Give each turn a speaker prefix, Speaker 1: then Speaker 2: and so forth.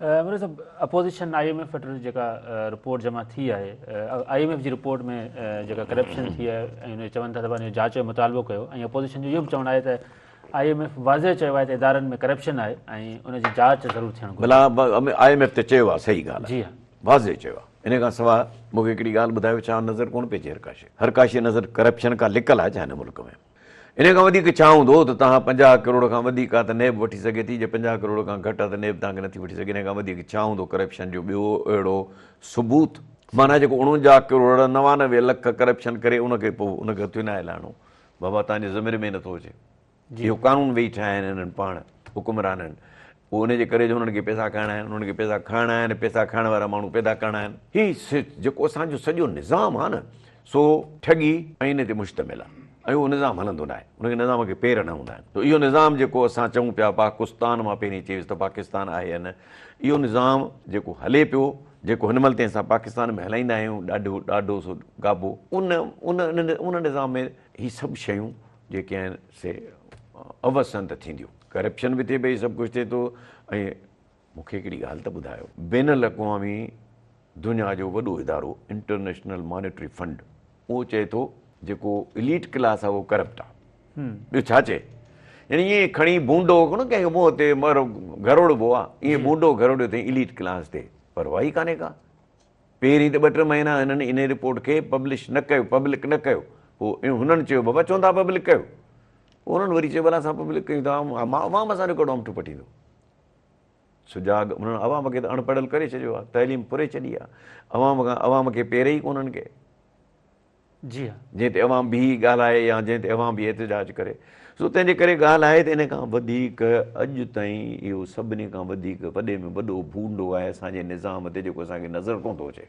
Speaker 1: مرزا صاحب opposition I M F وٽ جيڪا رپورٽ جمع ٿي آهي I M F جي رپورٽ ۾ جيڪا ڪرپشن ٿي آهي ۽ ان چون ٿا ته ان جاچ جو مطالبو ڪيو ۽ اپوزيشن جو اهو به چوڻ آهي ته I M F واضح چيو آهي ته ادارن ۾ ڪرپشن آهي ۽ ان جي جاچ ضرور ٿيڻ گهرجي.
Speaker 2: ڀلا I M F ته چيو آهي صحيح ڳالهه آهي
Speaker 1: جي ها.
Speaker 2: واضح چيو آهي ان کان سواء مون کي هڪڙي ڳالهه ٻڌايو ڇا نظر ڪونه پئي اچي هر ڪا شيء هر ڪا شيء نظر ڪرپشن کان لڪل آهي ڇا هن ملڪ ۾. ان کان وڌيڪ ڇا هوندو ته توهان 50 ڪروڙ کان وڌيڪ آ ته نيب وٺي سگهي ٿي، جي 50 ڪروڙ کان گهٽ آ ته نيب توهان کي نٿي وٺي سگهي، ان کان وڌيڪ ڇا هوندو ڪرپشن جو ٻيو اهڙو ثبوت؟ معنيٰ جيڪو 49 ڪروڙ 99 لک ڪرپشن ڪري ان کي پوء ان کي هٿ ئي ناهي لاهڻو، بابا توهان جي ضمير ۾ ئي نٿو اچي. اهو قانون ويهي ٺاهيا آهن هنن پاڻ حڪمرانن، اهو ان جي ڪري جو هنن کي پئسا کائڻا آهن، انهن کي پئسا کائڻا آهن، پئسا کائڻ وارا ماڻهو پيدا ڪرڻا آهن. هي جيڪو اسان جو سڄو نظام آهي نه سو ٺڳي ۽ ان تي مشتمل آهي ۽ اهو نظام هلندو ناهي، ان کي نظام کي پير نه هوندا آهن. ته اهو نظام جيڪو اسان چئون پيا پاڪستان مان پهرين چئي ويس ته پاڪستان آهي يا نه، اهو نظام جيڪو هلي پيو، جيڪو هن مهل تائين اسان پاڪستان ۾ هلائيندا آهيون ڏاڍو ڏاڍو سو گابو، ان ان ان نظام ۾ هي سڀ شيون جيڪي آهن سي اوسن ته ٿينديون. ڪرپشن به ٿئي پئي سڀ ڪجهه ٿئي ٿو ۽ مون کي هڪڙي ڳالهه ته ٻڌايو بين الاقوامي دنيا جو وڏو ادارو انٽرنيشنل مانيٽري فنڊ اهو چئي ٿو جيڪو اليٽ ڪلاس آهي اهو ڪرپٽ آهي ٻيو ڇا چئي يعني ائين کڻي بونڊو ڪونه ڪنهن کي منهن تي مر گهروڙبو آهي ائين بونڊو گهروڙيو اٿئي اليٽ ڪلاس تي پرواهه ئي ڪانهي ڪا پهرين ته ٻه ٽي مهينا هنن انهي رپورٽ کي پبلش نه ڪيو، پبلڪ نه ڪيو، پوء هنن چيو بابا چون ٿا پبلڪ ڪيو، پوء هنن وري چيو ڀلا اسان پبلڪ ڪيون ٿا، عوام اسان جو ڪهڙو آمٺو پٽيندو. سجاڳ انهن عوام کي ته اڻ پڙهيل ڪري ڇڏيو آهي، تعليم ڦري ڇڏي آهي، عوام کان عوام کي پير ئي ڪونهن ڪي.
Speaker 1: جي ها.
Speaker 2: جنهن تي عوام بيهي ڳالهائي يا جنهن تي عوام بيهي احتجاج ڪري. سو تنهن جي ڪري ڳالهه آهي ته ان کان وڌيڪ اڄ تائين اهو سڀني کان وڌيڪ وڏي ۾ وڏو ڀونڊو آهي اسان جي نظام تي جيڪو اسان کي نظر ڪونه ٿو اچي.